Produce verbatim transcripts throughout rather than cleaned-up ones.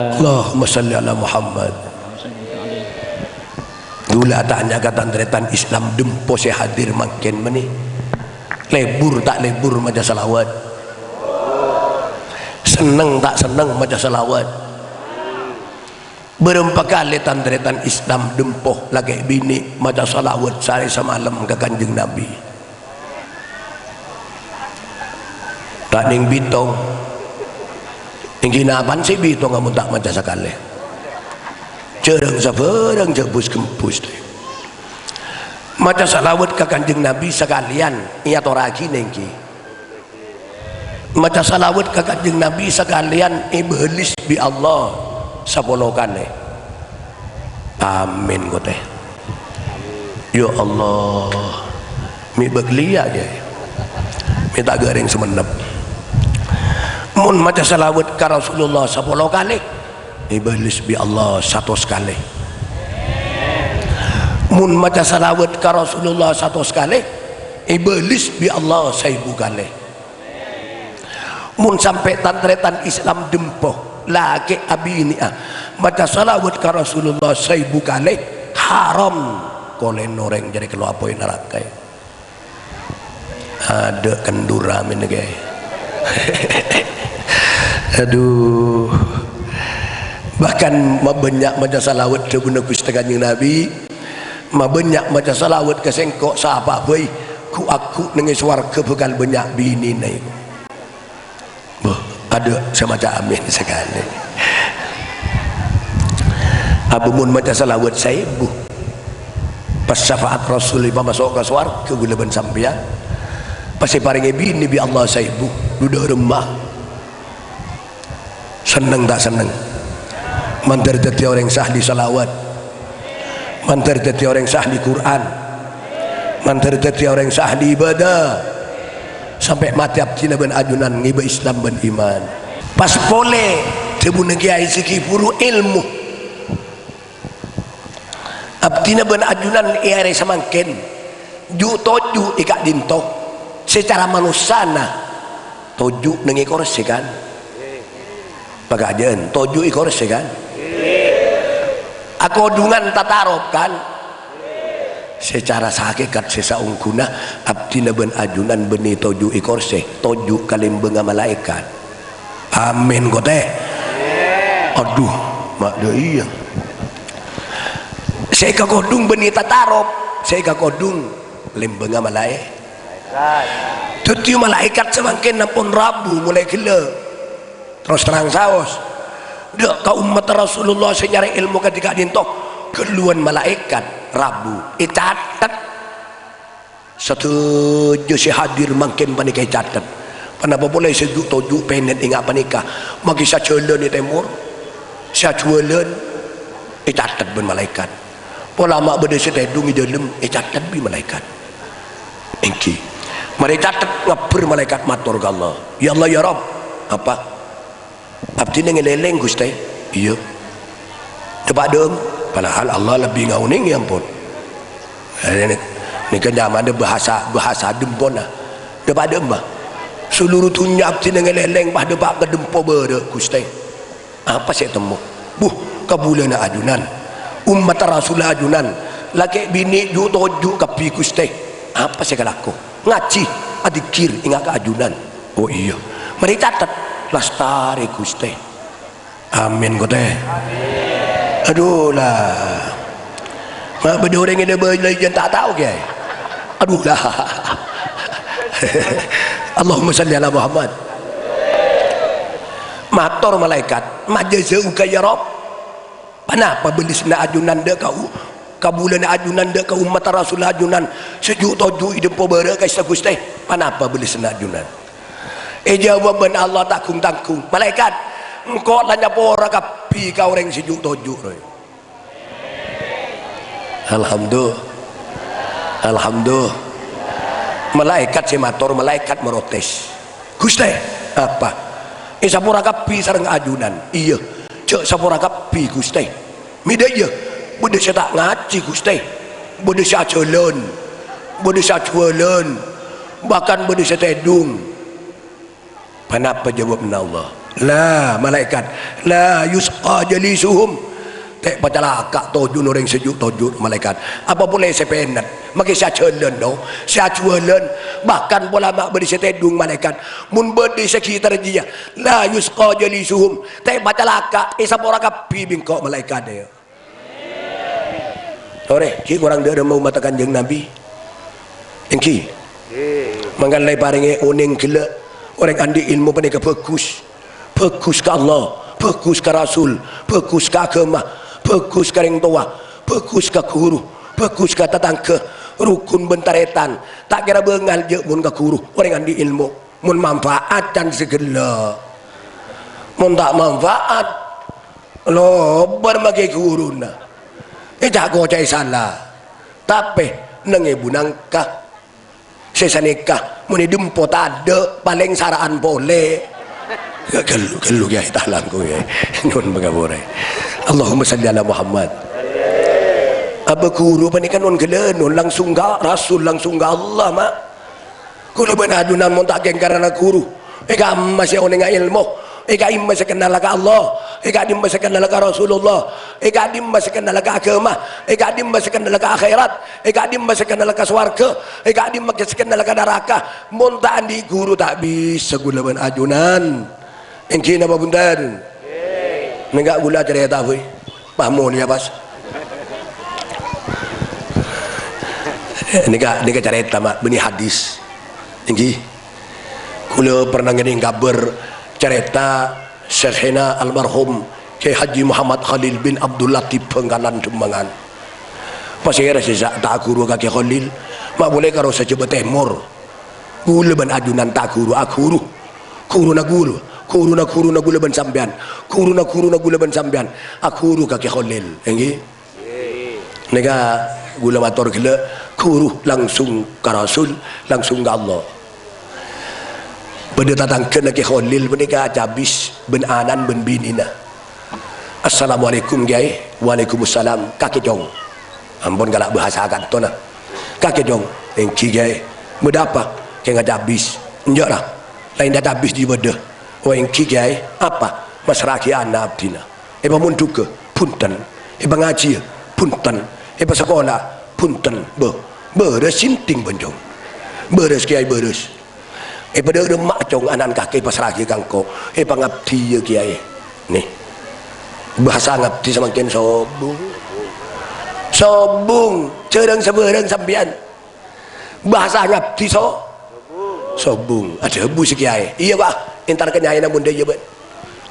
Allahumma shalli ala Muhammad. Ghulâ atanya ka tan-tarètan Islam dempo sè hadir mangkèn mènè. Lebur ta' lebur maca shalawat? Senneng ta' senneng maca shalawat? Bârâmpa kalè tan-tarètan Islam dempo lakè' binè' maca shalawat saarè samalem ka Kanjeng Nabi? Ta' nèng bitong. Èngghi napa'an sè bitong amon ta' maca sakalè? Jhârâng sabârâng jhâ' bus-ghembus. Maca shalawat ka Kanjeng Nabi sakalèyan èyatorraghi nèngghi. Maca shalawat ka Kanjeng Nabi sakalèyan èbâlis bi' Allah sapolo kalè. Amin, kotè. Ya Allah, mè' bâgliya, yâ. Mè' ta' ghâring samennep. Mon maca shalawat ka Rasulullah sapolo kalè, èbâlis bi' Allah satos kalè. Mon maca shalawat ka Rasulullah satos kalè, èbâlis bi' Allah saèbu kalè. Mon sampè' tan-tarètan Islam dempo, lakè' abinè'a maca shalawat ka Rasulullah saèbu kalè, haram kolèn orèng jârèya kalowar apoy naraka. Adâ' kendhur amin, kè. Aduh. Bahkan mabânnya' maca shalawat dhâbuna Ghustè Kanjeng Nabi, "Mabânnya' maca shalawat ka sèngko', sapa bhâi ghu'-agghu' nèng è sowarghâ bhâkal bânnya' binèna." Bâh, adâ' sè maca amin sakalè. Apa mon maca shalawat saèbu? Pas syafaat Rasul èpamaso' ka sowarghâ ghulâ bân sampèyan. Pas èparèngè binè bi' Allah saèbu, dhu dâ' remma. Senneng ta' senneng? Mandhâr dhâddhi orèng sè ahli shalawat. Mandhâr dhâddhi orèng sè ahli Qur'an. Mandhâr dhâddhi orèng sè ahli ibadah. Sampè' matè abdhina bân ajunan ngèbâ Islam bân iman. Pas polè, dhâbuna Kèyaè Zikipuru èlmo. Abdhina bân ajunan è arè samangkèn, ju'-toju' è ka'dinto, sacara manossana, toju' nèng è korsè, kan? Pakajâ'ân, toju' è korsè, kan? Akodhungan tatarop, kan? Sacara sahakèkat sè saongghuna, abdhina bân ajunan bânnè toju' è korsè, toju' ka lèmbângnga malaèkat. Amin, kotè. Adhu, ma' dâ' iyâ. Sè èkakodhung bânnè tatarop, sè èkakodhung lèmbângnga malaè-, dhâddhi malaèkat samangkèn ampon rabu molaè ghellâ'. Terros terrang saos, dâ' ka ommatta Rasulullah sè nyarè èlmo kadhi ka'dinto, ghâlluwân malaèkat rabu ècatet. Sadhâjâ sè hadir mangkèn panèka ècatet. Ponapa polè sè ju'-toju' pènèt ènga' panèka, maghi sajhâlân è tèmor, sajhâlân ècatet bân malaèkat. Pola ma' bâdâ sè tèdung è dâlem, ècatet bi' malaèkat. Èngghi. Marè ècatet, ngabbher malaèkat mator ka Allah, "Ya Allah, ya Rabb." "Apa?" "Abdhina ngèlèlèng, Ghustè." "Iyâ." "Dâpa' dâ'emma?" Padahal Allah lebbi ngaonèngè, ampon. Eh, nè-, nèka nyamana bhâsa, bhâsa dempona. "Dâpa' dâ'emma?" "Saloro dhunnya abdhina ngèlèlèng, pas dâpa' ka dempo bârâ', Ghustè." "Apa sè ètemmo?" "Buh, kabulâna ajunan, ommatta Rasul ajunan, lakè' binè' ju'-toju' kabbhi, Ghustè." "Apa sè èkalako?" "Ngajhi, adzikkir, ènga' ka ajunan." "Oh iyâ." "Marè ècatet." "Lastarè, Ghustè." Amin, kotè. Adhu, la. Ma' bâdâ orèng è dâ' bâlâi jân ta' tao, Kèyaè. Adhu, la. Allahumma shalli ala Muhammad. Mator malaèkat, "Ma jaza'uka ya Rabb?" "Ponapa bâlessanna ajunan dâ' ka u-, kabulâna ajunan dâ' ka ommatta Rasul ajunan sè ju'-toju' è dempo bârâ' ka'issa', Ghustè? Ponapa bâlessanna ajunan?" Èjâwâb bân Allah ta' gung-tanggung, "Malaèkat, engko' la nyapora kabbhi ka orèng sè ju'-toju', roy." Alhamdulillah. Alhamdulillah. Malaèkat sè mator, malaèkat maprotes. "Ghustè, apa? Èsapora kabbhi sareng ajunan?" "Iyâ." "Jhâ' sapora kabbhi, Ghustè." "Mè' dâ' iyâ, bâdâ sè ta' ngajhi, Ghustè. Bâdâ sè ajhâlân, bâdâ sè ajhuwâlân, bahkan bâdâ sè tèdung." Ponapa jâwâbbhâ Allah? La, malaèkat. La yusqa jalisuhum. Ta' èpacalaka' tojun orèng sè ju' tojun, malaèkat. Apa polè sè pènèt? Makè sè ajhâlân, no? Sè ajhâlân. Bahkan pola ma' bâdâ sè tèdung, malaèkat. Mon bâdâ sè ghitar jiyâ, la yusqa jalisuhum. Ta' èpacalaka', èsapora kabbhi bi' engko', malaèkat, ya. Torè, ghi' korang dâ' remma ommatta Kanjeng Nabi? Èngghi. Mangkana la èparèngè onèng ghellâ', orèng andi' èlmo panèka bhâghus. Bhâghus ka Allah, bhâghus ka Rasul, bhâghus ka aghâma, bhâghus ka rèng towa, bhâghus ka ghuru, bhâghus ka tatangghâ, rokon bân tarètan. Ta' kèra bângal jâ' mon ka ghuru, orèng andi' èlmo. Mon manfaat can sè ghellâ'. Mon ta' manfaat, lobâr makè ghuruna. È, ta' koca'è sala. Tapè, neng èbu nangka. Sè sanèka, mon è dempo tadâ', palèng sara'an polè. Ghâllu, ghâllu, Kèyaè, ta' langkong, Kèyaè. Nyo'on pangapora'an. Allahumma shalli ala Muhammad. Abâ ghuru panèka non ghellâ', non langsung ka Rasul, langsung ka Allah, ma'. Kaulâ bân ajunan mon ta' kèng karana ghuru, è ka'dimma sè onènga èlmo, è ka'dimma sè kennala ka Allah, è ka'dimma sè kennala ka Rasulullah, è ka'dimma sè kennala ka aghâma, è ka'dimma sè kennala ka akhèrat, è ka'dimma sè kennala ka sowarghâ, è ka'dimma sè kennala ka naraka. Mon ta' andi' ghuru ta' bisa kaulâ bân ajunan. Èngghi napa bhunten? Nèka kaulâ carèta, bhâi. Pas molèya, pas. Nèka, nèka carèta, ma', bânnè hadis. Èngghi. Kaulâ pernah ngèdhing kabhâr carèta Syèkhna almarhum Kèyaè Haji Muhammad Khalil bin Abdul Latif Bhângkalan Demangan. Pasèra sè sa-, ta' aghuru ka Kèyaè Khalil, ma' polè karo sè Jhâbâ Tèmor. Kaulâ bân ajunan ta' aghuru, aghuru. Ghuruna kaulâ, ghuruna, ghuruna kaulâ bân sampèyan. Ghuruna, ghuruna kaulâ bân sampèyan. Aghuru ka Kèyaè Khalil, èngghi? Nèka kaulâ mator ghellâ', ghuru langsung ka Rasul, langsung ka Allah. Bâdâ tatangghâna Kèyaè Khalil panèka acabis bân ana'na bân binèna. "Assalamualaikum, Kèyaè." "Waalaikumsalam." "Kakè, Cong." Ampon kala' bhâsa kantona. "Kakè, Cong." "Èngghi, Kèyaè." "Bâdâ apa?" "Kèng acabis." "Enjâ', ra. Laèn acabis jiyâ bâdâ." "Oh, èngghi, Kèyaè." "Apa?" "Massra'aghi ana' abdhina. Èpamondhugâ?" "Bhunten." "Èpangajiyâ?" "Bhunten." "Èpasakola?" "Bhunten." "Bâh, bârâs sènting, bân, Cong. Bârâs, Kèyaè, bârâs." "Èpadâ'ârâ emma', Cong, ana'na kakè èpassra'aghi ka engko'?" "Èpangabdhiyâ, Kèyaè." Nè. Bhâsa ngabdhi samangkèn sobung. Sobung, jhârâng sabhârâng sampèyan. Bhâsa ngabdhi so-, sobung. Adhâbu sè Kèyaè. "Iyâ, Pa', èntar ka Nyaèna mon dâ' iyâ, bân."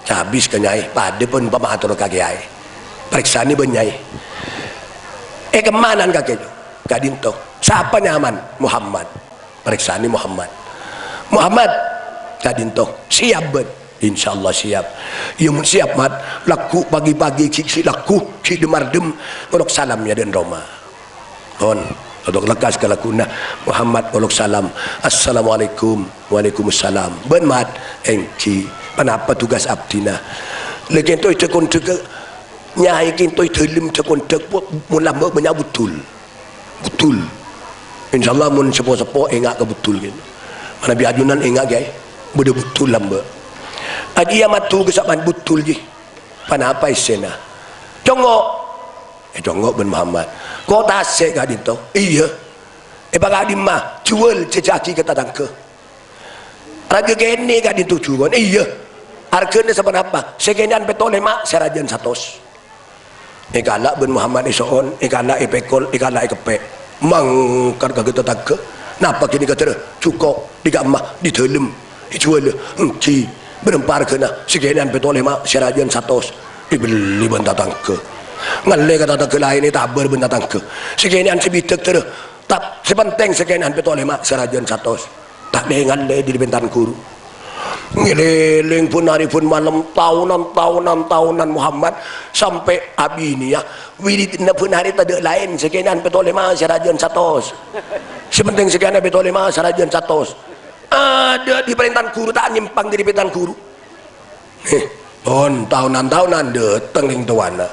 Cabis ka Nyaè, padâ pon pamator ka Kèyaè. Parèksanè bân Nyaè. "È kemma ana'na kakè?" "Ka'dinto." "Sapa nyamana?" "Muhammad." Parèksanè Muhammad. "Muhammad, ka'dinto. Siap, bân?" "Insyaallah siap." "Iyâ, mon siap, Mat, lagghu' pagi-pagi ghi', ghi' lagghu', ghi' dhim-mardhim, ngolok salam è adâ'na roma." Pon, todok lekkas ka lagghu'na. "Muhammad, ngolok salam. Assalamualaikum." "Waalaikumsalam." "Bân, Mat?" "Èngghi." "Ponapa tugas abdhina?" "La kènto è dhâk-ondhâk, Nyaè, kènto è dâlem dhâk-ondhâk, mon lambâ' bânnya' budul." Budul. Insyaallah mon sepo-sepo enga' ka budul kèn. Manabi ajunan enga', Kèyaè. Bâdâ budul lambâ'. Ajiyâ madu ka sapan budul, jiyâ. Ponapa essèna? Congngo'. Ècongngo' bân Muhammad. Ko' tasè' ka'dinto? Iyâ. Èpaka'dimma? Juwâl jhâjhâ'aghi ka tatangghâ. Rajâ kènè' ka'dinto juwâl? Iyâ. Arghâna saponapa? Sè kènè'an pètto lèma', sè rajâna satos. Èkala' bân Muhammad èso'on, èkala' èpèkol, èkala' èkeppè'. Mangkat ka tatangghâ. Napa kènè' ka dârâ? Jhuko', dhi ka'emma, dhi dâlem. Èjuwâlâ, èngghi. Bârâmpa arghâna? Sè kènè'an pètto lèma', sè rajâna satos. Èbellè bân tatangghâ. Ngallè ka tatangghâ laèn, ètabâr bân tatangghâ. Sè kènè'an sè bidhâk dârâ. Tap-, sè pentèng sè kènè'an pètto lèma', sè rajâna satos. Ta' lè-ngallè dâri pèntan ghuru. Ngèlèlèng bân arè bân malem, taonan, taonan, taonan Muhammad, sampè' abinèya. Wiridna bân arè tadâ' laèn, sè kènè'an pètto lèma', sè rajâna satos. Sè pentèng sè kènè'an pètto lèma', sè rajâna satos. Adâ' dâri pèntan ghuru, ta' nyèmpang dâri pèntan ghuru. Heh, pon taonan-taonan dâteng rèng towana.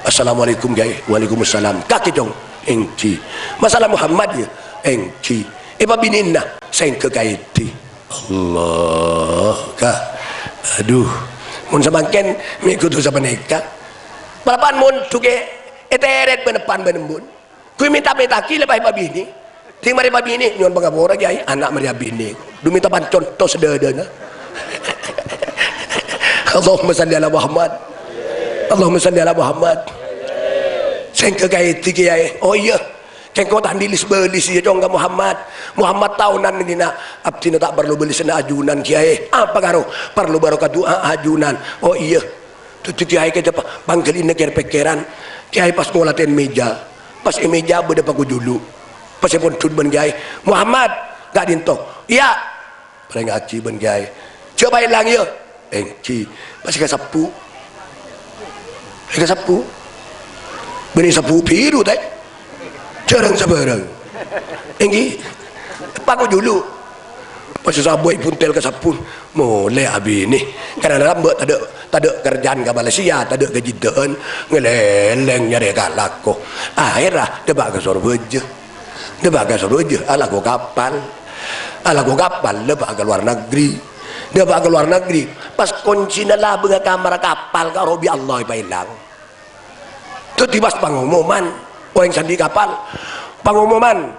"Assalamualaikum, Kèyaè." "Waalaikumsalam." "Kakè, Cong?" "Èngghi." "Masalah Muhammad, yâ?" "Èngghi." "Èpabinèna?" "Sèngghâ kaèdhi." Allah, ka. Adhu, mon samangkèn mè' kodhu sapanèka. Palapa'an mondhugghâ ètèrèt bân eppa'na bân embu'na. Ghuy mènta-mènta'aghi la pas èpabinè. Dhing marè èpabinè, nyo'on pangapora, Kèyaè, ana' marè abinè. Dhu mènta panconto sadhâdhâna. Allahumma shalli ala Muhammad. Allahumma shalli ala Muhammad. Sèngghâ kaèdhi, Kèyaè. Oh iyâ. Kèng engko' ta' andi' lis-bâlis, iyâ, cong, ka Muhammad. Muhammad taonan nèka, abdhina ta' parlo bâlisana ajunan, Kèyaè. Apa karo? Parlo barokah du'a ajunan. Oh iyâ. Dhâddhi Kèyaè kèjhâ' pa-, pangghâlina kèr-pèkkèran. Kèyaè pas ngolatèn mèja. Pas è mèja bâdâ pako julu. Pas èpondhut bân Kèyaè. "Muhammad, ka'dinto." "Iyâ." Parèngaghi bân Kèyaè. "Jhâ' paèlang, yâ." "Èngghi." Pas èkasebbhu'. Èkasebbhu'. Bânnè sebbhu' bhiru, tè. Jhârâng sabhârâng. Èngghi. Pako julu. Pas èsabbhu' èbuntel ka sebbhu'. Molè abinè. Karana lambâ' tadâ', tadâ' kerjaan ka Malaysia, tadâ' kajiddhâ'ân. Ngalèlèng nyarè kalako. Ahèrra dâpa' ka Sorbhâjâ. Dâpa' ka Sorbhâjâ, alako kapal. Alako kapal, dâpa' ka lowar negri. Dâpa' ka lowar negri, pas koncina labângnga kamar kapal karo bi' Allah èpaèlang. Dhâddhi pas pangomoman, orèng sè andi' kapal. Pangomoman,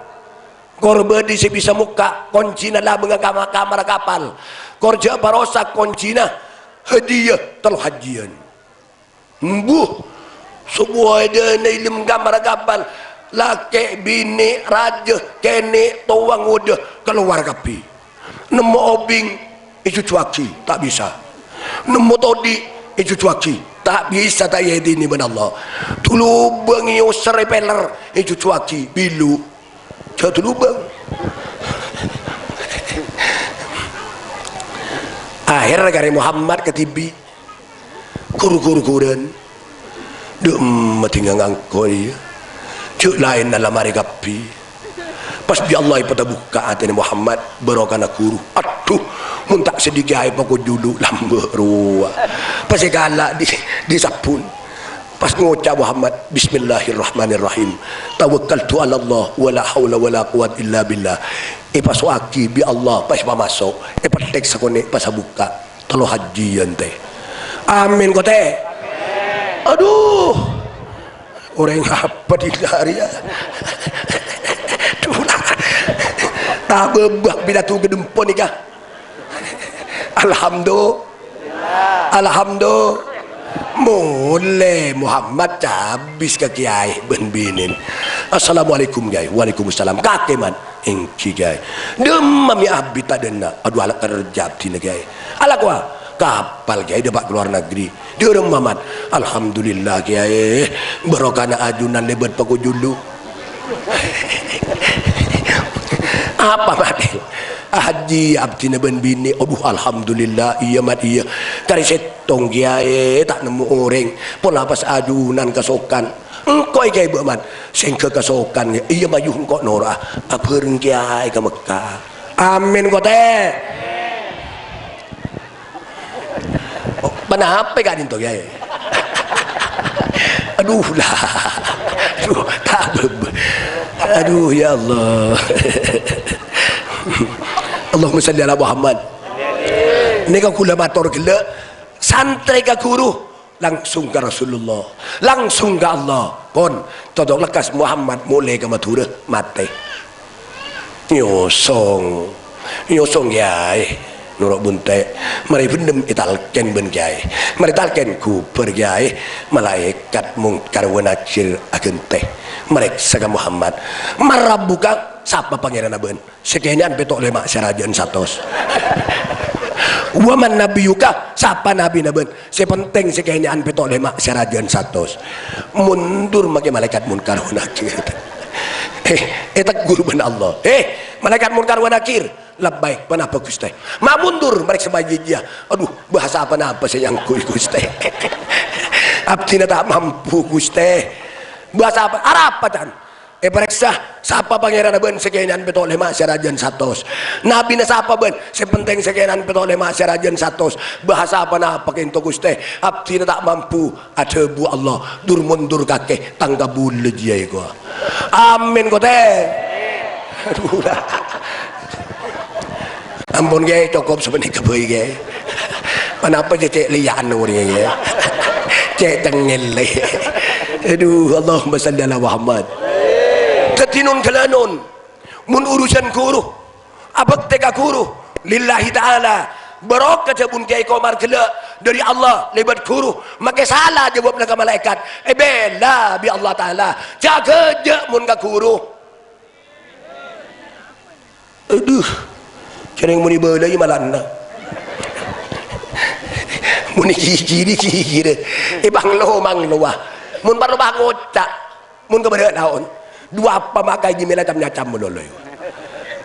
kor bâdâ sè bisa mokka' koncina labângnga kama-, kamar kapal. Kor jhâ' parosak koncina, hadiya tello hajjiyân. Embuh, sobbhu' è dâlem kamar kapal, lakè', binè', rajâ, kènè', towa, ngodâ, kalowar kabbhi. Nemmo obing, èjhujhuwâghi, ta' bisa. Nemmo todi', èjhujhuwâghi, ta' bisa, ta' èèdini bân Allah. Tulubâng, èoser, èpèlèr, èjhujhuwâghi, bilu. Jhâ' tulubâng. Ahèrra karè Muhammad kadhibi'. Ghuru-ghuru ghurân. Dâ' emma dhing ngangko, iyâ. Jhâ' laènna la marè kabbhi. Pas bi' Allah èpatabukka' atèna Muhammad, barokana ghuru. Adhu, mon ta' sèdhikka aè poko julu lambâ' rowa. Pas èkala' dhi-, dhi' sabbhun. Pas ngoca' Muhammad, "Bismillahirrahmanirrahim. Tawakkaltu 'alallah, wa la haula wa la quwwata illa billah." Èpaso'aghi bi' Allah, pas èpamaso'. Èpèthèk sakonè', pas abukka'. Tello hajjiyân, tè. Amin, ko', tè. Adhu. Orèng apa dhi' arèya? Dhu, la. Ta' bâbâ pidato ghâdhempo nèka. Alhamdu-, Alhamdu-, molè Muhammad cabis ka Kèyaè bân binèna. "Assalamualaikum, Kèyaè." "Waalaikumsalam." "Kakè, Man?" "Èngghi, Kèyaè." "Dâ' emma mè' abit ta' dâ' enna'?" "Adhu, ala kerja abdhina, Kèyaè." "Alakowa?" "Kapal, Kèyaè, dâpa' ka lowar negri." "Dâ' remma, Man?" "Alhamdulillah, Kèyaè. Barokana ajunan lèbât pako julu." "Apa, Mat?" "Hajji abdhina bân binè." "Adhu, alhamdulillah, iyâ, Mat, iyâ. Karè sèttong, Kèyaè, ta' nemmo orèng. Pola pas ajunan kasokan." "Engko', Kèyaè, bâ', Mat." "Sèngghâ kasokan, Kèyaè." "Iyâ, mayu engko' noro'a. Abhâreng, Kèyaè, ka Mekkah." "Amin, ko', tè." Oh, panapa ka'dinto, Kèyaè? Adhu, la. Adhu, ta' bâbâ. Adhu, ya Allah. Allahumma shalli ala Muhammad. Nèka kaulâ mator ghellâ', santrè ka ghuru, langsung ka Rasulullah, langsung ka Allah. Pon, todhâ' lekkas Muhammad molè ka Madhurâ, matè. Nyosong. Nyosong, Kèyaè. Noro' bunte'. Marè bhendhem ètalkèn bân Kèyaè. Marè talkèn ghubâr, Kèyaè. Malaèkat Mungkar wa Nakir aghântè. Marèksa ka Muhammad. "Man rabbuka?" Sapa pangèranna bâ'na? Sè kènè'an pèto' lèma' sè rajâ'ân satos. "Wa man nabiyyuka?" Sapa nabina bâ'na? Sè pentèng sè kènè'an pèto' lèma' sè rajâ'ân satos. Mundur makè malaèkat Munkar wa Nakir. Eh, ètegghur bân Allah. "Eh, malaèkat Munkar wa Nakir." "Labbaik, ponapa, Ghustè?" "Ma' mundur, marèksa bâjâ jiyâ." "Adhu, bhâsa ponapa sè èangghuy, Ghustè?" "Abdhina ta' mampu, Ghustè." "Bhâsa apa? Arapa, can?" "Èparèksa, sapa pangèranna bâ'na sè kènè'an pèto' lèma' sè rajâ'ân satos. Nabina sapa bâ'na? Sè pentèng sè kènè'an pèto' lèma' sè rajâ'ân satos." "Bhâsa ponapa kènto, Ghustè?" "Abdhina ta' mampu." Adhâbu Allah, "Dur-mundur kakè, tang kabulâ jiyâ, èkowa." Amin, ko', tè. Adhu, la. Ampon, Kè, cokop sapanèka bhâi, Kè. Anapa cè', cè' lèya'an orèngnga, yâ? Cè' cengngel. Aduh, Allahumma shalli ala Muhammad. Dhâddhi, non-ghâlânon, mon urusan ghuru, abhâktè ka ghuru, lillahi ta'ala, barokah jhâ' mon Kèyaè Komar ghellâ' dhâri Allah lèbât ghuru, makè sala jâwâbbhâ ka malaèkat, èbhilâ bi' Allah Ta'ala, jâgâ jhâ' mon ka ghuru. Adhu, jhâreng mon èbâlâi malana. Mon èghighiri, ghighirâ. Èpanglo, manglowa. Mon parlo, pangoca'. Mon kabârâ' naon? Dhu apa ma' kaènggi mèla cam-nyacam malolo.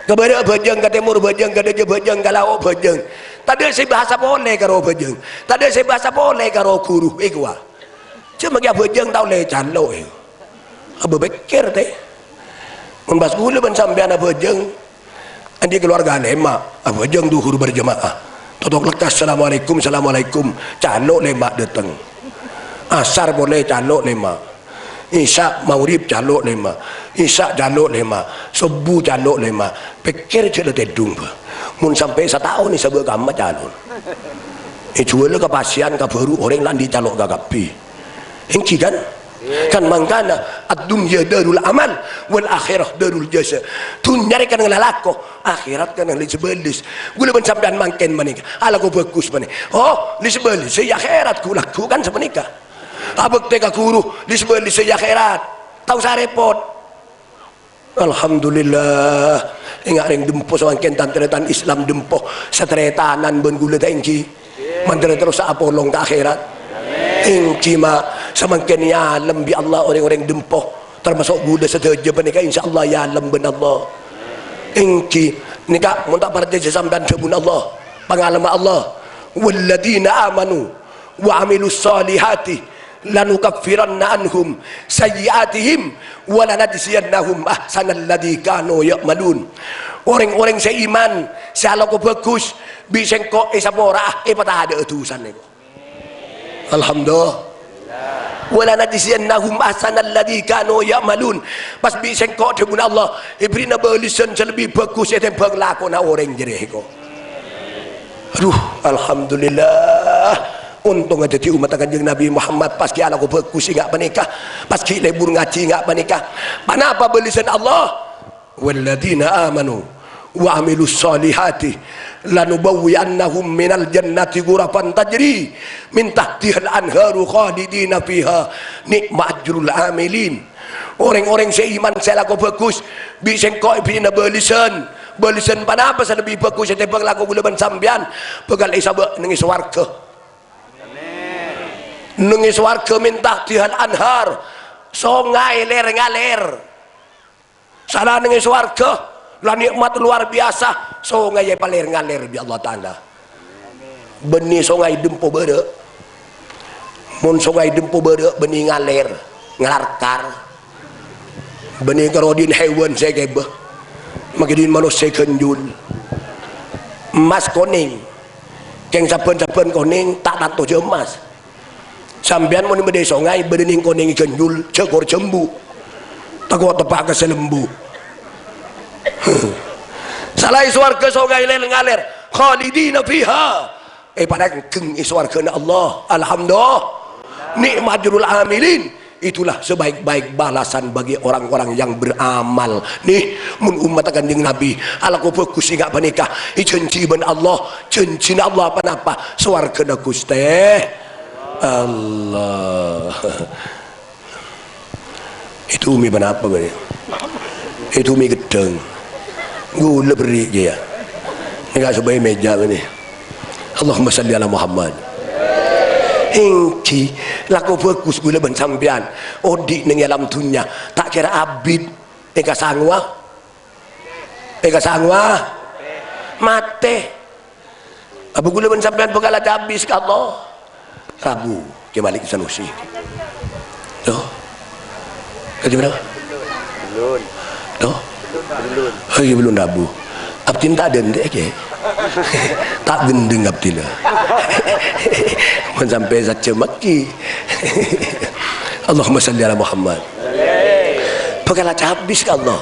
Kabârâ' bhâjâng, ka tèmor bhâjâng, ka dâjâ bhâjâng, ka lao' bhâjâng. Tadâ' sè bahasa polè karo bhâjâng. Tadâ' sè bahasa polè karo ghuru. Èkowa. Jhâ' makè abhâjâng ta' ollè calo', è. Abâ pèkkèr, tè. Mon pas ghulâ bân sampèyan abhâjâng, andi' keluarga lèma', abhâjâng dhuhur berjamaah. Totok lekkas, "Assalamualaikum, assalamualaikum." Calo' lèma' dâteng. Asar polè calo' lèma'. Isya, maghrib calo' lèma'. Isya calo' lèma'. Subuh calo' lèma'. Pèkkèr jhâ' la tèdhung, bâ. Mon sampè' sataon èsabâ' kamma calo'. Èjhuwâlâ ka pasèyan, ka bhuru orèng la andi' calo' kakabbhi. Èngghi, kan? Kan mangkana, "Ad-dunya darul amal, wal akhirah darul jaza." Dhunnya rè kennengngan lalako, akhèrat kennengngan lès-bâlès. Ghulâ bân sampèyan mangkèn panèka alako bhâghus panè. Oh, lès-bâlès sè è akhèrat ghu-, lagghu' kan sapanèka. Abhâktè ka ghuru, lès-bâlès sè è akhèrat. Ta' osa rèpot. Alhamdulillah, ènga' rèng Dempo samangkèn tan-tarètan Islam Dempo satarètanan bân ghulâ ta' èngghi? Mandhâr terros apolong ka akhèrat. Èngghi, ma', samangkèn èalem bi' Allah orèng-orèng Dempo, tamaso' ghulâ sadhâjâ panèka insyaallah èalem bân Allah. Èngghi, nèka mon ta' parcajâ sampèyan dhâbuna Allah, pangalemma Allah, "Walladzina amanu wa amilus shalihati lanukaffiranna anhum sayyi'atihim wa lanajziyannahum ahsanalladzi kanu ya'malun." Orèng-orèng sè iman, sè alako bhâghus, bi' sèngko' èsapora'a, èpatadâ'â dhusana. Alhamdulillah. "Wa lanajziyannahum ahsanalladzi kanu ya'malun." Pas bi' sèngko', dhâbuna Allah, èbherri'na bâlessan sè lebbi bhâghus ètèmbhâng lakona orèng jârèya, èko. Adhu, alhamdulillah. Ontong dhâddhi ommatta Kanjeng Nabi Muhammad, pas ghi' alako bhâghus ènga' panèka, pas ghi' lebur ngajhi ènga' panèka. Ponapa bâlessan Allah? "Walladzina amanu wa amilus shalihati lanubawwi'annahum minal jannati ghurafan tajri min tahtihal anharu khalidina fiha ni'ma ajrul amilin." Orèng-orèng sè iman, sè alako bhâghus, bi' sèngko' èbherri'na bâlessan. Bâlessan ponapa sè lebbi bhâghus ètèmbhâng lako ghulâ bân sampèyan? Bhâkal èsabâ' neng è sowarghâ. Neng è sowarghâ min tahtihal anhar, songay lèr-ngalèr. Sala neng è sowarghâ, la nikmat luar biasa, songay èpalèr-ngalèr bi' Allah Ta'ala. Bânnè songay Dempo bârâ'. Mon songay Dempo bârâ' bânnè ngalèr, ngalarkar. Bânnè karo dhin hèwan sè kèbâ. Makè dhin manossa ghânjul. Emmas konèng. Kèng sabbhân-sabbhân konèng ta' tanto jhâ' emmas. Sampèyan mon è bâdâ è songay, bâdâ nèng konèng ghânjul, jhâ' kor jhâmbu. Tako' teppa' ka sè lembu. Sala è sowarghâ songay lèr-ngalèr, khalidina fiha. Èparènggheng è sowarghâna Allah. Alhamdulillah. Ni'ma ajrul amilin. Itulah sebaik-baik balasan bagi orang-orang yang beramal. Nè, mon ommatta Kanjeng Nabi, alako bhâghus ènga' panèka, èjhânjhi bân Allah, jhânjhina Allah ponapa? Sowarghâna Ghustè Allah. Èdhumè ponapa bâriyâ? Èdhumè ghedhâng. Ghulâ berri' kèya. Nèka sobbhâi mèja nè. Allahumma shalli ala Muhammad. Èngghi, lako bhâghus ghulâ bân sampèyan. Odi' neng è alam dhunnya, ta' kèra abit. Èkasangowa. Èkasangowa. Matè. Apa ghulâ bân sampèyan bhâkal acabis ka Allah? Rabu, Kè Malik Sanusi. Toh. Kajhi bârâmma? Bellun. Toh. Bellun. Oh iyâ, bellun rabu. Abdhina ta' dendek, Kè. Ta' gendeng abdhina. Mon sampè' sajjhâm maghi. Allahumma shalli ala Muhammad. Bhâkal acabis ka Allah.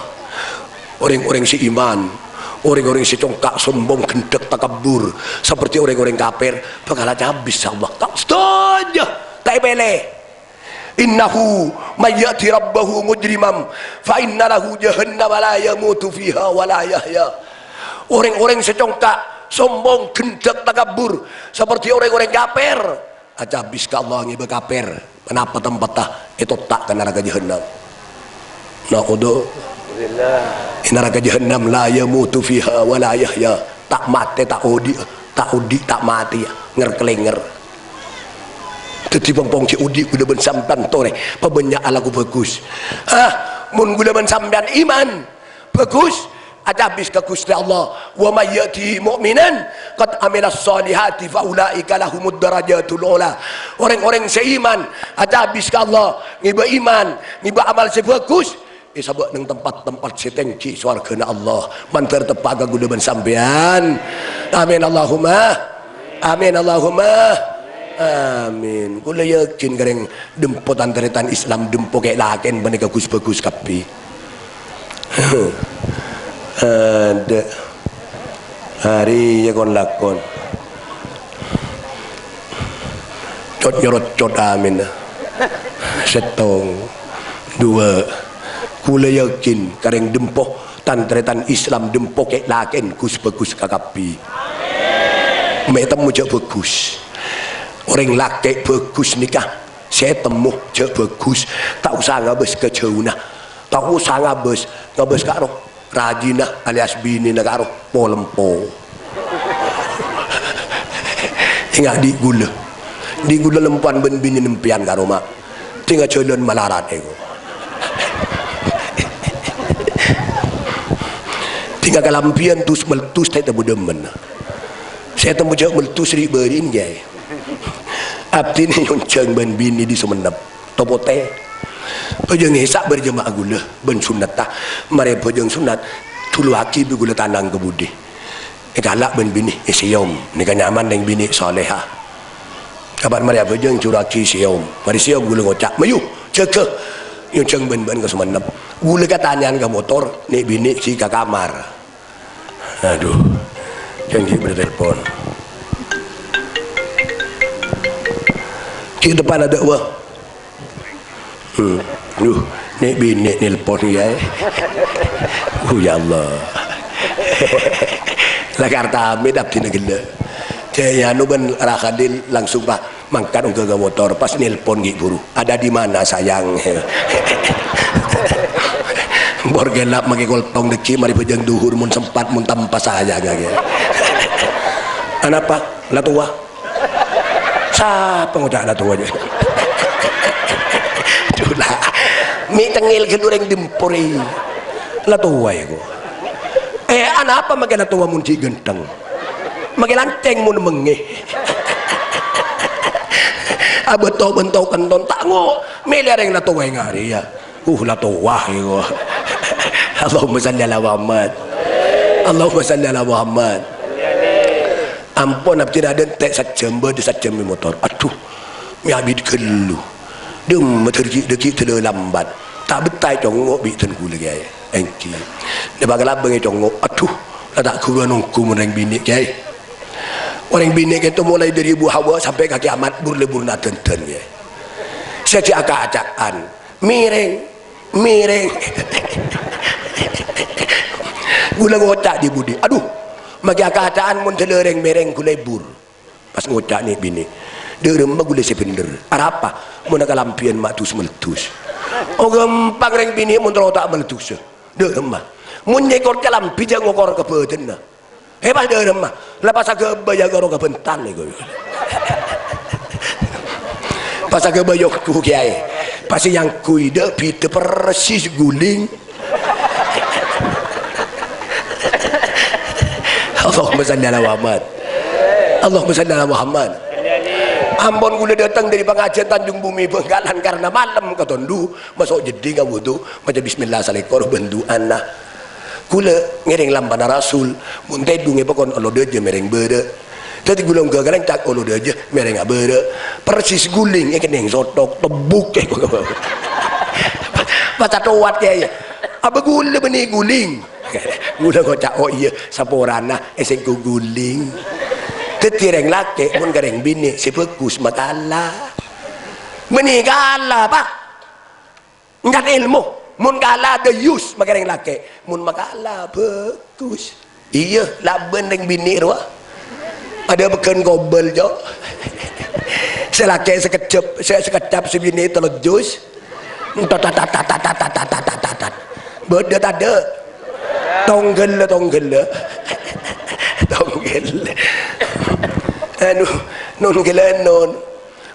Orèng-orèng sè iman, Orèng-orèng sè congka', sombong, ghendhek, takabbur, saperti orèng-orèng kafir, bhâkal ècabis Allah. Ta' sadhâjâ, ta' èpèlè. "Innahu may ya'ti rabbahu mujriman fa inna lahu jahannama la yamutu fiha wa la yahya." Orèng-orèng sè congka', sombong, ghendhek, takabbur, saperti orèng-orèng kafir, ècabis ka Allah ngibâ kafir. Ponapa tempeddhâ? Ètotta' ka naraka jahannam. Na'udzu. È naraka jahannam, la yamutu fiha wa la yahya. Ta' matè, ta' odi', ta' odi', ta' matè, nger-kalènger. Dhâddhi pong-pong cè' odi' ghulâ bân sampèyan torè pabânnya' alako bhâghus. Ah, mon ghulâ bân sampèyan iman, bhâghus, ècabis ka Ghustè Allah, "Wa may ya'tihi mu'minan qad amilas shalihati fa ulaika lahumud darajatul ula." Orèng-orèng sè iman, ècabis ka Allah, ngibâ iman, ngibâ amal sè bhâghus, èsabâ' neng tempat-tempat sè tèngghi sowarghâna Allah. Mandhâr teppa' ka ghulâ bân sampèyan. Amin Allahumma. Amin Allahumma. Amin. Ghulâ yakin karèng dâmpo tan-tarètan Islam dâmpo kè-lakèn panèka ghus-bhâghus kabbhi. Adâ'. Arèya kon-lakon. Cot-nyorot cot amin. Sèttong, duwâ'. Ghulâ yakin karèng dâmpo tan-tarètan Islam dâmpo kè-lakèn ghus-bhâghus kakabbhi. Mè' temmo jhâ' bhâghus. Orèng lakè' bhâghus nèka sè temmo jhâ' bhâghus. Ta' osa ngabâs ka jhâuna. Ta' osa ngabâs, ngabâs karo rajina alias binèna karo polempo. Enga' dhi' ghulâ. Dhi' ghulâ lempowan bân binè nèmpèyan karo ma'. Dhinga jhâlân malarat èko. Dhinga kalambhiyân dus-meldus ta' ètemmo dâmmen. Sè ètemmo jhâ' meldus ri'-bâri'na, Kèyaè. Abdhina èyonjhâng bân binè dhi Songennep. Topotè. Bhâjâng Isya' berjamaah ghulâ bân sunnata. Marè bhâjâng sunnat, dhuluwaghi bi' ghulâ tanang ka budi. Èkala' bân binè, èsèyom. Nèka nyaman rèng binè' salèha. Kapan marè abhâjâng, jhuruwaghi sèyom. Marè sèyom ghulâ ngoca', "Mayu, jâgâ." Èyonjhâng bân-bân ka Songennep. Ghulâ katanya'an ka motor, nè' binè' ghi' ka kamar. Adhu, jhâ' ghi' bâdâ telpon. Ghi' teppa'na dâ' wâ. Hmm. Duh, nè' binè' nelpon, Kèyaè. Oh, ya Allah. La karta amit abdhina ghellâ'. Jhâ' anu bân Ra Khalil langsung, Pak. Mangkat ongghâ ka motor, pas nelpon ghi' buru. "Ada di mana, sayang?" Bor ghellâ' makè koltong dâgghi', marè bhâjâng dhuhur, mon sempat, mon tampa sayang, ya. "Anapa? La towa?" Sapa ngoca' la towa, ya? Dhu, la. Mè' tengngel ghâllu rèng dâmpo rè. La towa, ya, kok. Eh, anapa makè la towa mon ghi' ghântheng? Makè lancèng mon mengngè. Abâto-bânto kenton ta' ngo-, mèlè rèng la towa ènga' rèya. Uh, la towa, èko. Allahumma shalli ala Muhammad. Allahumma shalli ala Muhammad. Ampon, abdhina dântè' sajjhâm, bâdâ sajjhâm è motor. Adhu, mè' abit ghâllu. Dâmma dâggi'-dâggi' dâlâ lambat. Ta' bettah ècongngo' bi' dân ghulâ, Kèyaè. Èngghi. Nèbâ kalabâng ècongngo'. Adhu, la ta' ghâruwân ongghu mon rèng binè', Kèyaè. Orèng binè' kènto molaè dâri Abu Hawa sampè' ka kiamat, bur-lebburna adhândhân, Kèyaè. Sè ghi' akaca'an. Mèrèng, mèrèng. Ghulâ ngoca' dhi-budhi, "Adhu, makè akaca'an mon dâlâ rèng-mèrèng ghulâ èbur." Pas ngoca' nè' binè', "Dâremma ghulâ sè bhendher. Arapa? Mon kalambhiyân ma' dus-meldus." Oh, ghâmpang rèng binè' mon terro ta' meldusa. Dâremma. Mon nyèkor kalambhi jhâ' ngokor ka bhâdhânna. Eh, pas dâremma. La pas aghâbây karo kabhântan nèko. Pas aghâbây ongghu, Kèyaè. Pas èyangghuy dâ' bhidhâ persis guling. Allahumma shalli ala Muhammad. Allahumma shalli ala Muhammad. Ampon ghulâ dâteng dâri pangajiân Tanjung Bumi Bhângkalan karna malem katondhu, maso' jeddhing awudu, maca bismillah salèkor bân du'ana. Ghulâ ngèrèng lampana Rasul, mon tèdhung èpakon olo dâjâ mèrèng bârâ'. Dâddhi ghulâ ongghâ kalèncak olo dâjâ mèrèng abârâ'. Persis guling èkennèng sothok, tebbhuk. Maca towat, Kèyaè. Abâ ghulâ bânnè guling. Ghulâ ngoca', "Oh iyâ, saporana, eh, sèngko' ghuling." Dhâddhi rèng lakè' mon ka rèng binè' sè bhâghus makala. Bânnè kala, Pa'. Èngkat èlmo. Mon kala dayus makè rèng lakè'. Mon makala bhâghus. Iyâ, labân rèng binè' rowa. Adâ pegghân kobâl, Jo. Sè lakè' sakejjhep, sè sakejjhep sè binè' tello jus. Entot, tat, tat, tat. Bâdâ tadâ'? Tongghâllâ, tongghâllâ. Tongghâllâ. Anu, non ghellâ non.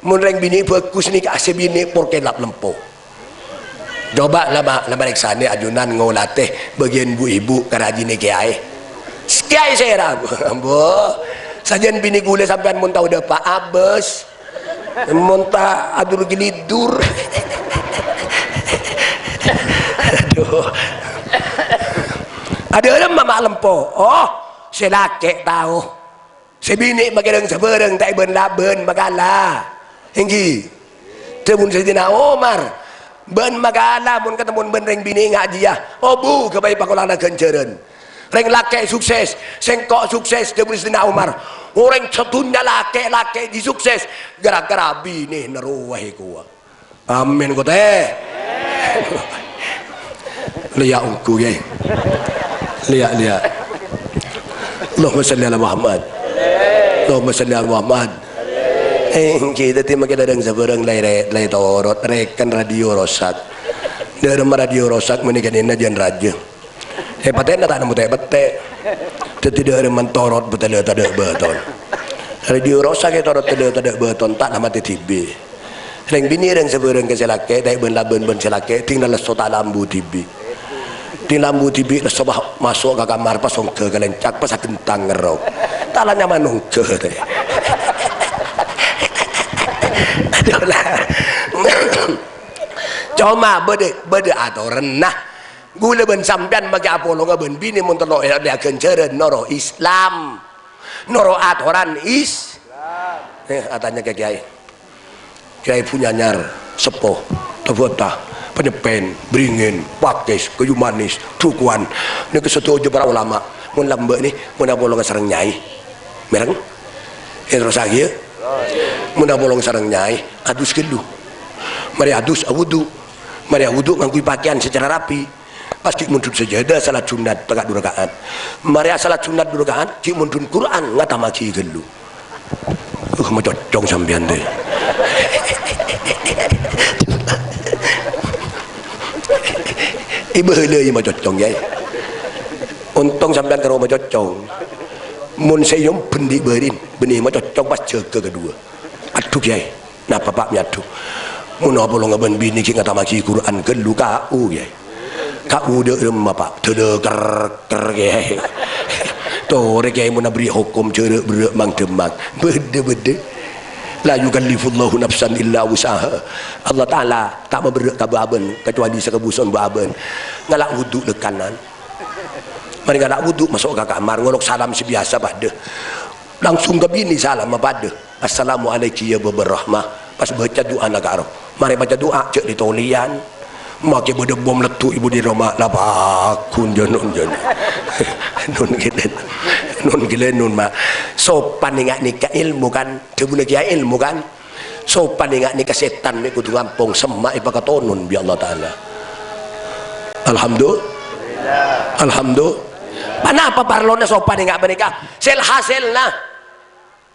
Mon rèng binè' bhâghus nèka sè binè' porkèlap lempo. Coba la ma-, la marèksanè ajunan ngolatè bâgiyân bu-ibu karajinè kèyaè. Kèyaè sèra, ambo. Sajân binè' ghulâ sampèyan mon tao dâpa' abâs. Mon ta' adur-gelidur. Adhu. Adâ' remma ma' lempo. Oh, sè lakè' tao. Sè binè' makè rèng sabârâng ta' èbân-labân makala. Èngghi. Dhâbuna Sayyidina Umar, "Bân makala mon katemmo bân rèng binè' nga' jiyâ, obu ghâbây pakolana ghânjhârân." Rèng lakè' sukses, sèngko' sukses, dhâbuna Sayyidina Umar. Orèng sadhunnya lakè'-lakè' jiyâ sukses, ghârâ-ghârâ binèna rowa èkowa. Amin, kote. Lèya ongghu, Kèyaè. Lèya, lèya. Allahumma shalli ala Muhammad. Allahumma shalli ala Muhammad. Èngghi, dhâddhi makè dârâng sabârâng laè-, laè torot, rèken radio rosak. Dâremma radio rosak, mènèka nèna jân rajâ. È, patèna ta' nemmo tè'-pettè'. Dhâddhi dâremma torot bâtala tadâ' bâton. Radio rosak è torot tadâ', tadâ' bâton, ta' la matè dhibi'. Rèng binè' rèng sabârâng ka sè lakè', ta' èbân-labân bân sè lakè', dhing la lesso ta' la ambu dhibi'. Dhing la ambu dhibi' lesso pas maso' ka kamar, pas ongghâ ka lèncak, pas aghentang ngerrok. Ta' la nyaman ongghâ, tè. Adhu, la. Coma bâdâ, bâdâ atoranna. Ghulâ bân sampèyan makè apolonga bân binè mon tello' èollè aghânjhârân noro' Islam. Noro' atoran Is-, eh, atanya ka kèyaè. Kèyaè Bhunyanyar, Seppo, Tabata, Panyeppen, Bringin, Pakis, Kayu Manis, Dukuhan. Nèka sadhâjâ para ulama. Mon lambâ' nè, mon apolonga sareng nyaè. Mèreng? Èterrossaghi, yâ. Mon apolong sareng nyaè, adus ghâllu. Marè adus, awudu. Marè awudu ngangghuy pakèyan secara rapi. Pas ghi' mondhut sajâdâ salat sunnat raka' du raka'at. Marè asalat sunnat du raka'at, ghi' mondhut Qur'an ngatamaghi ghâllu. Uh, macocong sampèyan, tè. Èbâlâi macocong, yâ. Ontong sampèyan karo macocong. Mon sè èyom bhendhi' bârin, bânnè macocong pas jâgâ kadhuwâ. Adhu, Kèyaè. Napa, Pa', mè' adhu? Mon apolonga bân binè ghi' ngatamaghi Qur'an ghâllu, K U, Kèyaè. K U dâ' remma, Pa'? Dâlâ ker-ker, Kèyaè. Torè, Kèyaè, mon aberri' hokom jârâ' berrâ' mang-dâmmang. Bâdâ, bâdâ. La yukallifullahu nafsan illa wus'aha. Allah Ta'ala ta' maberrâ' ka bâbân, kacuali sakabusona bâbân. Ngala' wudu lèkanan. Marè ngala' wudu, maso' ka kamar, ngolok salam sè biyasa padâ. Langsung ka binè salamma padâ. "Assalamu alaiki ya Babar Rahmah." Pas baca du'ana karo. Marè maca du'a, jhâ' ditolèyan. Makè bâdâ bom leddu' è budina roma, la paggun jhâ' nun, jhâ' nun. Nun ghellâ'. Nun ghellâ', nun, ma'. Sopan enga' nèka èlmo, kan? Dhâbuna kèyaè èlmo, kan? Sopan enga' nèka sètan mè' kodhu ngampong, semma' èpakatonon bi' Allah Ta'ala. Alhamdu-, alhamdu-, Napa parlona sopan enga' panèka? Sel-haselna.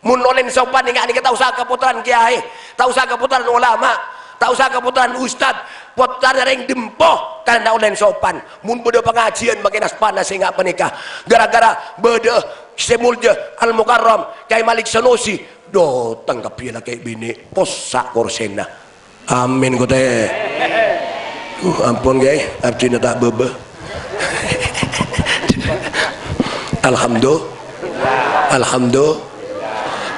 Mon ollè sopan enga' nèka ta' osa ka pottrana kèyaè, ta' osa ka pottrana ulama, ta' osa ka pottrana ustad, pottrana rèng dhimpo, karana ollè sopan. Mon bâdâ pangajiyân makè nas-panas enga' panèka, gara-gara bâdâ sè molja Al-Mukarram Kèyaè Malik Sanusi, dâteng kabbhi lakè' binè', possa' korsèna. Amin, kote. Uh, ampon, Kèyaè, abdhina ta' bâbâ. Alhamdu-, alhamdu-,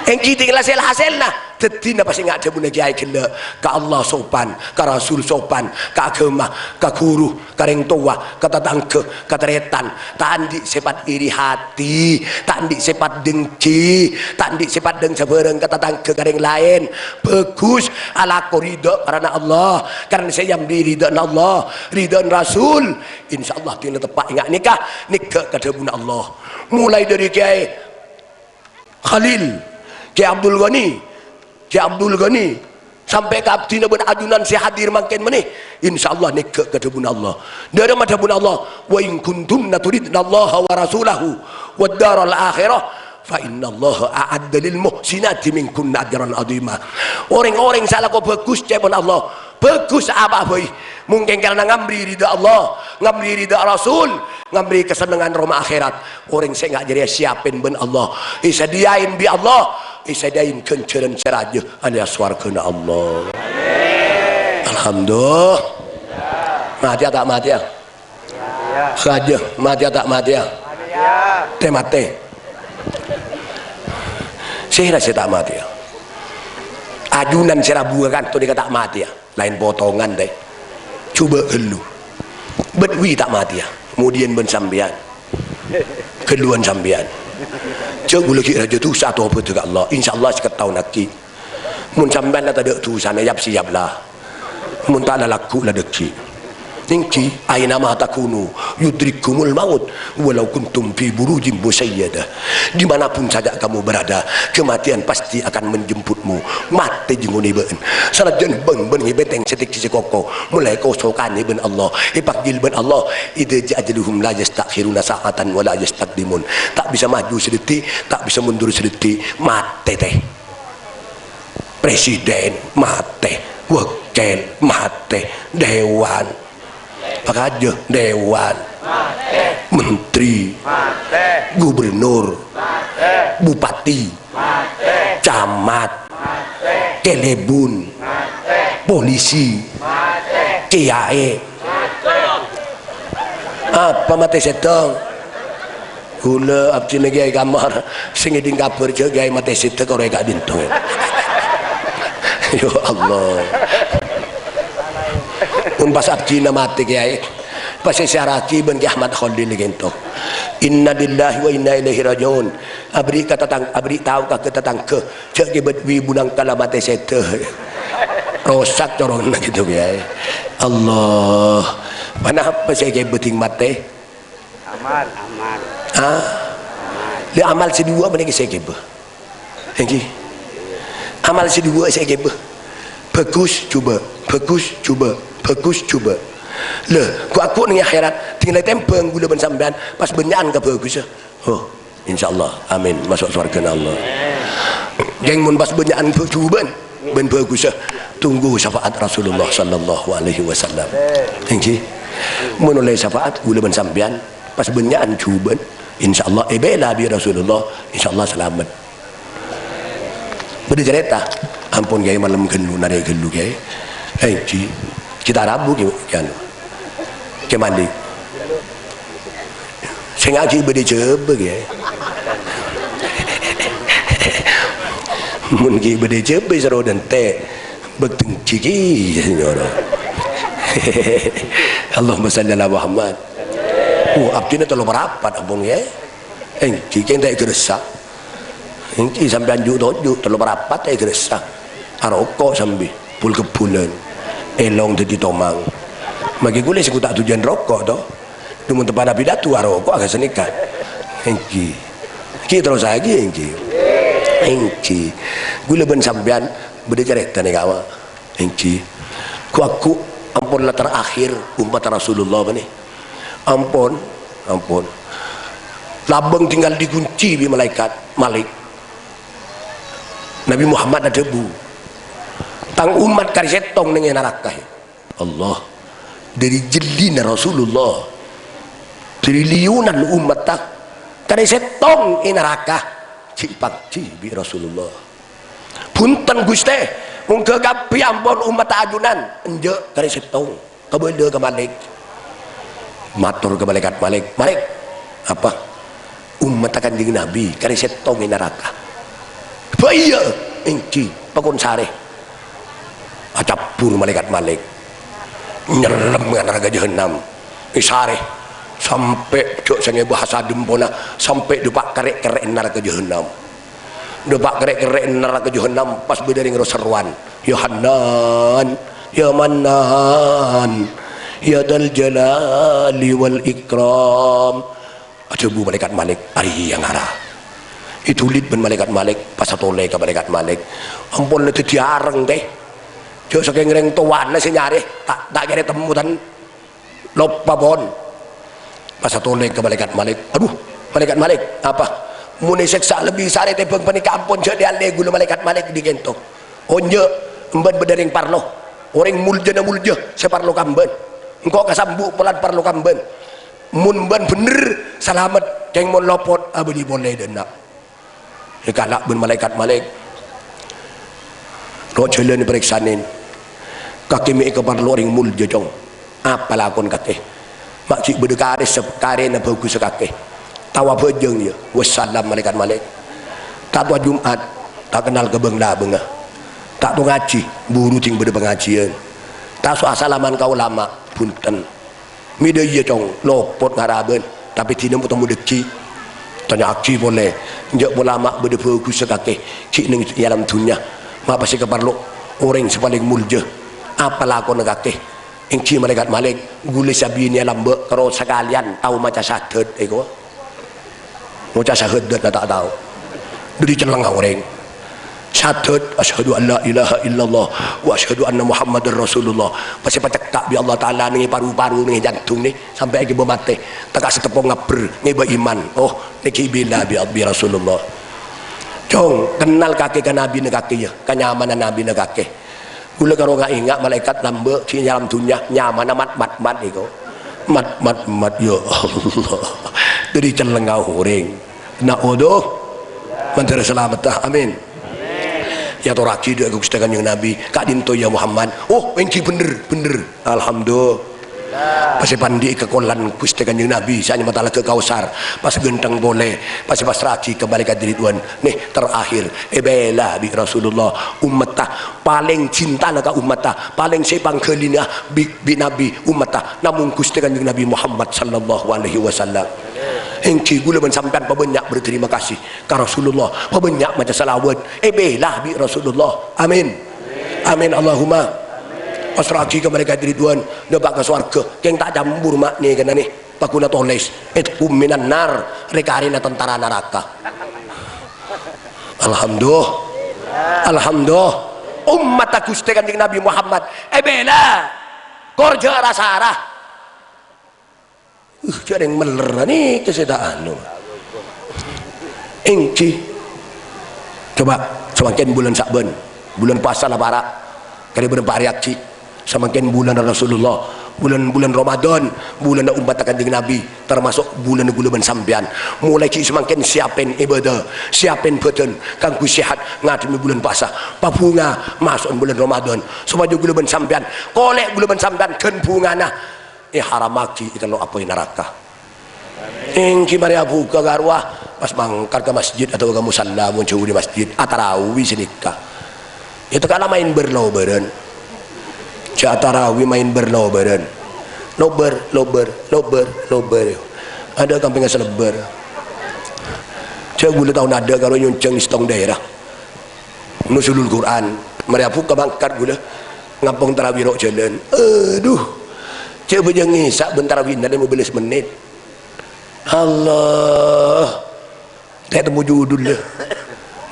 èngghi dhing la sel-haselna. Dhâddhi napa sè èdhâbuna kèyaè ghellâ'? Ka Allah sopan, ka Rasul sopan, ka aghâma, ka ghuru, ka rèng towa, ka tatangghâ, ka tarètan. Ta' andi' sèpat iri hati, ta' andi' sèpat dengki, ta' andi' sèpat dâng-sabârâng ka tatangghâ, ka rèng laèn. Bhâghus, alako ridha karana Allah, karana sè èamri ridhâna Allah, ridhâna Rasul. Insyaallah, dina teppa' enga' nèka, nèghâ' ka dhâbuna Allah. Mulai dhâri kèyaè Khalil, Kè Abdul Ghani, Kè Abdul Ghani, sampè' ka abdhina bân ajunan sè hadir mangkèn manè, insyaallah nèghâ' ka dhâbuna Allah. Dhâremma dhâbuna Allah, "Wa in kuntunna turidnallaha wa rasulahu wad daral akhirah, fa innallaha a'adda lil muhsinati minkunna ajran 'azhima." Orèng-orèng sè alako bhâghus ca'èpon Allah, bhâghus apa'a bhâi. Mon kèng karana ngamri ridha Allah, ngamri ridha Rasul, ngamri kasennengngan roma akhèrat. Orèng sè enga' jârèya siapin bân Allah, èsadhiyâin bi' Allah, èsadhiyâin ghânjhârân sè rajâ alias sowarghâna Allah. Alhamdulillah. Matèya ta' matèya? Rajâ, matèya ta' matèya? Tè-matè. Sèra sè ta' matèya? Ajunan sè rabuwâ kanto nèka ta' matèya. Laèn potongan, tè. Jhubâ' ghâllu. Bâdâ wi ta' matèya. Kemudian bân sampèyan. Ghâlluwân sampèyan. Jhâ' ghulâ ghi' rajâ dhusa tobhâddhâ ka Allah. Insyaallah sèket taon aghi'. Mon sampèyan la tadâ' dhusana, yap-sèyap la. Mon ta' la lagghu' la dhâggi'. Èngghi, "Ainama takunu yudrikkumul maut walau kuntum fi burujin musyayyadah." Di mana pun saja kamu berada, kematian pasti akan menjemputmu. Matè jhâ' ngonè bâ'na. Sanajjân bâng-bângngè bhântèng sè tèngghi sè koko, molaè kosokanè bân Allah, èpanggil bân Allah, "Idza ja'a ajaluhum la yasta'khiruna sa'atan wa la yastaqdimun." Ta' bisa maju sadhâddhi', ta' bisa mundur sadhâddhi', matè tè. Presiden matè, wakil matè, dewan, apa kajâ, dewan, menteri, gubernur, bupati, camat, kelebun, polisi, kiyaè. Apa matè sèttong? Ghulâ abdhina Kèyaè Kamar, sè ngèdhing kabhâr jhâ' Kèyaè matè sèttong, orèng ka'dinto. Ya Allah. Mon pas abdhina matè, Kèyaè, pas èsiarraghi bân Kè Ahmad Kholil ghânto. Inna lillahi wa inna ilaihi raji'un. Abri' ka tatang-, abri' tao ka tatangghâ, jhâ' kèbât wi bunang kala matè sèdhâ. Rosak coronganna ghânto, Kèyaè. Allah. Ponapa sè èkèbâ dhing matè? Amal. Amal. Hah? Lè amal sè duwâ' panèka sè èkèbâ. Èngghi. Amal sè duwâ' sè èkèbâ. Bhâghus, jhubâ'. Bhâghus, jhubâ'. Bhâghus, jhubâ'. Lè, ghu-, ghu-, neng akhèrat, dhing la ètèmbhâng ghulâ bân sampèyan, pas bânnya'an kabhâghusâ. Oh, insyaallah. Amin. Maso' sowarghâna Allah. Ghing mon pas bânnya'an bhâ-, jhubâ' bân bhâghusâ, tunggu syafaat Rasulullah sallallahu alaihi wasallam. Èngghi. Mon ollè syafaat ghulâ bân sampèyan, pas bânnya'an jhubâ', insyaallah èbhilâ bi' Rasulullah, insyaallah salamet. Bâdâ carèta, ampon Kèyaè malem ghâllu, narè ghâllu Kèyaè. Èngghi, kita rabu Kè, Kè anu. Kè Malik. Sènga' ghi' bâdâ jhâbâ, Kè. Mon ghi' bâdâ jhâbâ soro dântè', bâktèng ghi' nyoro. Allahumma shalli ala Muhammad. Oh, abdhina tello parapat, ampon, Kè. Èngghi, kèng ta' èghâressa'. Èngghi sampèyan ju'-toju' tello parapat ta' èghâressa'. Aroko' sambi, pol-kebbhulan. Èlong dhâddhi tomang. Maghi kulâ sè ghu ta' dujân roko', to. Dhu mon teppa'na pidato aroko' aghâ sanèka. Èngghi. Ghi' terrosaghi, èngghi. Èngghi. Ghulâ bân sampèyan bâdâ carèta nèka, Wa'. Èngghi. Ghu-, ghu-, ampon la terakhir ommatta Rasulullah bânnè. Ampon, ampon. Labâng tinggal dikunci bi' malaèkat Malik. Nabi Muhammad adhâbu, "Tang ommat karè sèttong neng è naraka." Allah. Dâri jhellina Rasulullah, triliunan ommatta karè sèttong è naraka, ghi' èpangghi bi' Rasulullah. "Bhunten, Ghustè, mongghâ kabbhi ampon ommatta ajunan." "Enjâ', karè sèttong." Kabâlâ ka Malik. Mator ka malaèkat Malik, "Malik, apa? Ommatta Kanjeng Nabi karè sèttong è naraka." "Bâ iyâ." "Èngghi." Pakon sarè. Acabbhur Malaèkat Malèk. Nyellem ka naraka Jahannam. Èsarè. Sampè' jhâ' sè ngèbâ hasad empona, sampè' dâpa' kerrè'-kerrè'na naraka Jahannam. Dâpa' kerrè'-kerrè'na naraka Jahannam pas bâdâ rèng ro-serrowan. "Ya Hannan, ya Mannan, ya Dzal Jalali wal Ikram." Adhâbu Malaèkat Malèk, "Arèya ngara." Èdhulit bân Malaèkat Malèk, pas atolè ka Malaèkat Malèk. "Ampon la dhâddhi areng, tè. Jhâ' sakèng rèng towana sè nyarè, ta', ta' kèra temmo tan loppa pon." Pas atolè ka Malaèkat Malèk. "Adhu, Malaèkat Malèk, apa? Mon èsèksa lebbi sarè tèmbhâng panèka ampon jhâ' lè-allè ghulâ Malaèkat Malèk dhi kènto." "Onjhâ', embhân bâdâ rèng parlo. Orèng moljâna moljâ sè parlo ka embhân. Engko' kasambu' polana parlo ka embhân. Mon embhân bhender, salamet. Kèng mon lopot, abâli polè dâ' enna'." Èkala' bân Malaèkat Malèk. Ro' jhâlân èparèksanè. "Kakè mè' èkaparlo orèng moljâ, Cong. Apa lakon kakè? Ma' ghi' bâdâ karè sè karèna bhâghussa kakè. Tao abhâjâng, yâ." "Wassalam, Malaèkat Malèk. Ta' towa Jum'at, ta' kennal ka bâng-labângnga. Ta' towa ngajhi, buru dhing bâdâ pangajhiyân. Ta' so asalaman ka olama, bhunten." "Mè' dâ' iyâ, Cong, lopot ngara bân, tapè dinah mo-, tamo dhâggi'." Tanya'aghi polè, "Enjâ' pola ma' bâdâ bhâghussa kakè, ghi' neng è alam dhunnya. Ma' pas sè èkaparlo orèng sè palèng moljâ. Apa lakona kakè?" Èngghi Malaèkat Malèk, ghulâ sè abinèa lambâ' karo sakalèyan tao maca syahadat, èko. Ngoca' syahadat na ta' tao. Dâri cellengnga orèng. Syahadat, "Asyhadu an la ilaha illallah wa asyhadu anna Muhammadar Rasulullah." Pas èpacekka' bi' Allah Ta'ala neng è paru-paru, neng è jantung nè, sampè' èghibâ matè. Tèka' sè teppo ngabbher, ngèbâ iman. Oh, nèkè èbhilâ bi', bi' Rasulullah. Cong, kennal kakè ka nabina kakè, yâ, ka nyamana nabina kakè. Ghulâ karo nga'-ènga' malaèkat lambâ' ghi' è alam dhunnya, nyamana Mat, Mat, Mat, èko. Mat, Mat, Mat, ya Allah. Dâri cellengnga orèng. Na'udzu. Mandhâr salametta. Amin. Èyatorraghi dâ' Ghustè Kanjeng Nabi. "Ka'dinto, ya Muhammad?" "Oh, èngghi bhendher, bhendher." Alhamdulillah. Pas èpandi'i ka kolan Ghustè Kanjeng Nabi, sè anyama Talaga Kausar. Pas ghântheng polè, pas èpassra'aghi ka Malaèkat Ridwan. Nè, terakhir, èbhilâ bi' Rasulullah, ummetta, palèng cintana ka ummetta, palèng sè èpangghâlina bi', bi' Nabi ummetta, namong Ghustè Kanjeng Nabi Muhammad sallallahu alaihi wasallam. Èngghi ghulâ bân sampèyan pabânnya' berterima kasih ka Rasulullah, pabânnya' maca salawat, èbhilâ bi' Rasulullah. Amin. Amin, Allahumma. Passra'aghi ka Malaèkat Ridwan, dâpa' ka sowarghâ, kèng ta' cambur ma' nèkana nè. Paghuna tolès, "Itqum minan nar," rè-karèna tentara naraka. Alhamdulillah. Alhamdulillah. Ummetta Ghustè Kanjeng Nabi Muhammad èbhilâ. Kor jhâ' ra-sara. Uh, jhâ' rèng mellèr nèka sè ta' anu. Èngghi. Coba, samangkèn bulân Sa'ban, bulân pasa la para', karè bârâmpa arè ajhi. Samangkèn bulânna Rasulullah, bulân-bulân Ramadan, bulânna ummetta Kanjeng Nabi, termasuk bulânna ghulâ bân sampèyan. Molaè ghi' samangkèn siapèn ibadah, siapèn bhâdhân kaangghuy sehat ngadhebbhi bulân pasa. Pabhunga maso'na bulân Ramadan, sopajâ ghulâ bân sampèyan, kolè' ghulâ bân sampèyan ghân bhungana èharammaghi èkello' apoy naraka. Èngghi marè abhuka karowa, pas mangkat ka masjid atabâ ka musalla, mon jhâu dâri masjid, atarawi sanèka. Yâ, tèka' la maèn bâr-lobârân. Jhâ' atarawi maèn bâr-lobârân. Lobâr, lobâr, lobâr, lobâr. Adâ' kampèngnga salebâr. Jhâ' ghulâ tao nadâ' karo nyonjhâng è sèttong dhaèra. Nuzulul Qur'an. Marè abhuka mangkat ghulâ. Ngampong tarawi ro' jhâlân. Adhu. Jhâ' bhâjâng Isya' bân tarawina lèma bellâs mennit. Allah. Ta' temmo judul, yâ.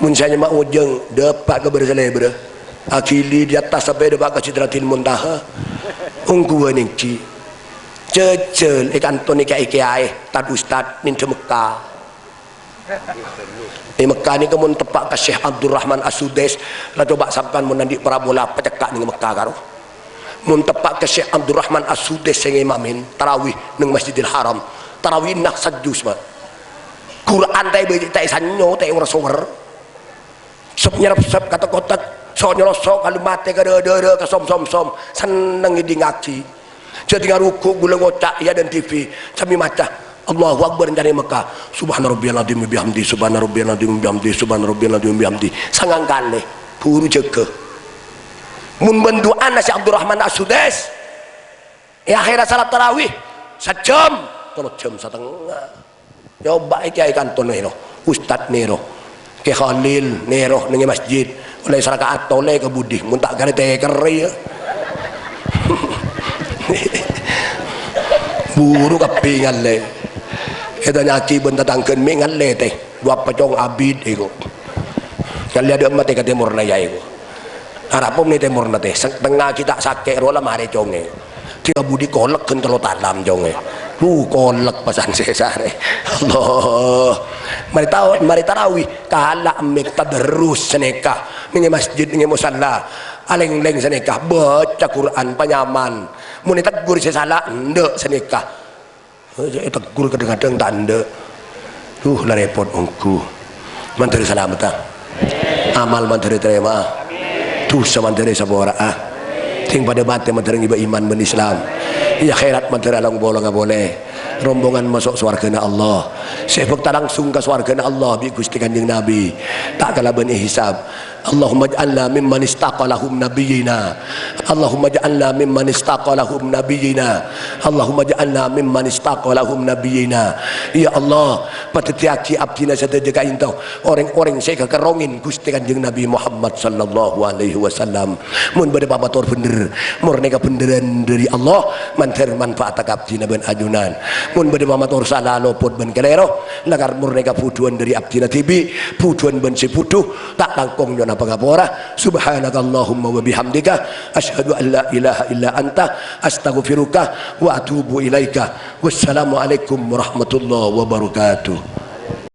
Mon sè anyama ojhâng, dâpa' ka bârâ salèbârâ. Aghili di attas sampè' dâpa' ka Sidratil Muntaha. Ongghuwân èngghi. Jhâjhâl è kanto nèka è kèyaè, tad ustad, nèng è Mekka. È Mekka nèka mon teppa' ka Syekh Abdurrahman As-Sudais, la coba' sampèyan mon andi' parabola pacekka' nèng Mekka karo. Mon teppa' ka Syekh Abdurrahman As-Sudais sè ngimamè tarawih nèng Masjidil Haram, tarawihna sajjus, Mat. Qur'an ta' èbâ-, ta' èsannyo, ta' èwer-sower. Sep-nyerepsep ka tèk-kotèk, so'-nyoroso' ka lummatè, ka dâ-, dârâ, ka som-som-som, senneng ngèdingngaghi. Jhâ' tènga ruku' ghulâ ngoca' è adâ'na T V, sambi maca, "Allahu Akbar," nyarè Mekka, "Subhana rabbiyal azim wa bihamdi, subhana rabbiyal azim wa bihamdi, subhana rabbiyal azim wa bihamdi." Sangang kalè. Buru jâgâ. Mon bân du'âna Syekh Abdurrahman As-Sudais, è akhèrra salat tarawih, sajâm, tello jâm satengnga. Coba' è kèyaè kanto nèro, ustad nèro, Kè Khalil nèro neng è masjid, ollè saraka'at tolè ka budi, mon ta' karè tèkèr, iyâ. Buru kabbhi ngallè. Ètanya'aghi bân tatangghâna, "Mè' ngallè, tè?" "Dhu apa, Cong, abit èko." Ngallè adâ' emma tè ka tèmorra, yâ, èko. Arapa mè' tèmorra, tè? Satengnga ghi' ta' sakè' rowa la marè, Cong, è. Tè ka budi kolek ghân tello talam, Cong, è. Lu, kolek pasan sè sarè. Allah. Marè tao-, marè tarawih, kala' emmè' tadarrus sanèka. Neng è masjid, neng è musalla. Alèng-lèng sanèka, baca Qur'an, panyaman. Mon ètegghur sè sala, endâ' sanèka. Ètegghur kadhâng-kadhâng ta' endâ'. Duh, la rèpot ongghu. Mandhâr salameddhâ. Amal mandhâr ètarèma'a. Dhusa mandhâr èsapora'a. Sè padâ matè mandhâr ngibâ iman bân Islam. È akhèrat mandhâr along-polonga polè. Rombongan maso' sowarghâna Allah. Sè èbhâkta langsung ka sowarghâna Allah bi' Ghustè Kanjeng Nabi. Ta' kalabân èhisab. Allahumma ij'alna mimman istaqa lahum nabiyyina. Allahumma ij'alna mimman istaqa lahum nabiyyina. Allahumma ij'alna mimman istaqa lahum nabiyyina. Ya Allah, padhâddhiyâghi abdhina sadhâjâ ka'dinto orèng-orèng sè èkakerrongè Ghustè Kanjeng Nabi Muhammad sallallahu alaihi wasallam. Mon bâdâ pamator bhender, mornè kabhendherrân dâri Allah, mandhâr manfaatta ka abdhina bân ajunan. Mon bâdâ pamator sala, lopot bân kalèro, lakar mornè kabhudhuwân dâri abdhina dhibi', bhudhuwân bân sè bhudhu, ta' langkong nyo'ona pangapora. Subhanakallahumma wa bihamdika, asyhadu an la ilaha illa anta, astaghfiruka wa atubu ilaika. Wassalamualaikum warahmatullahi wabarakatuh.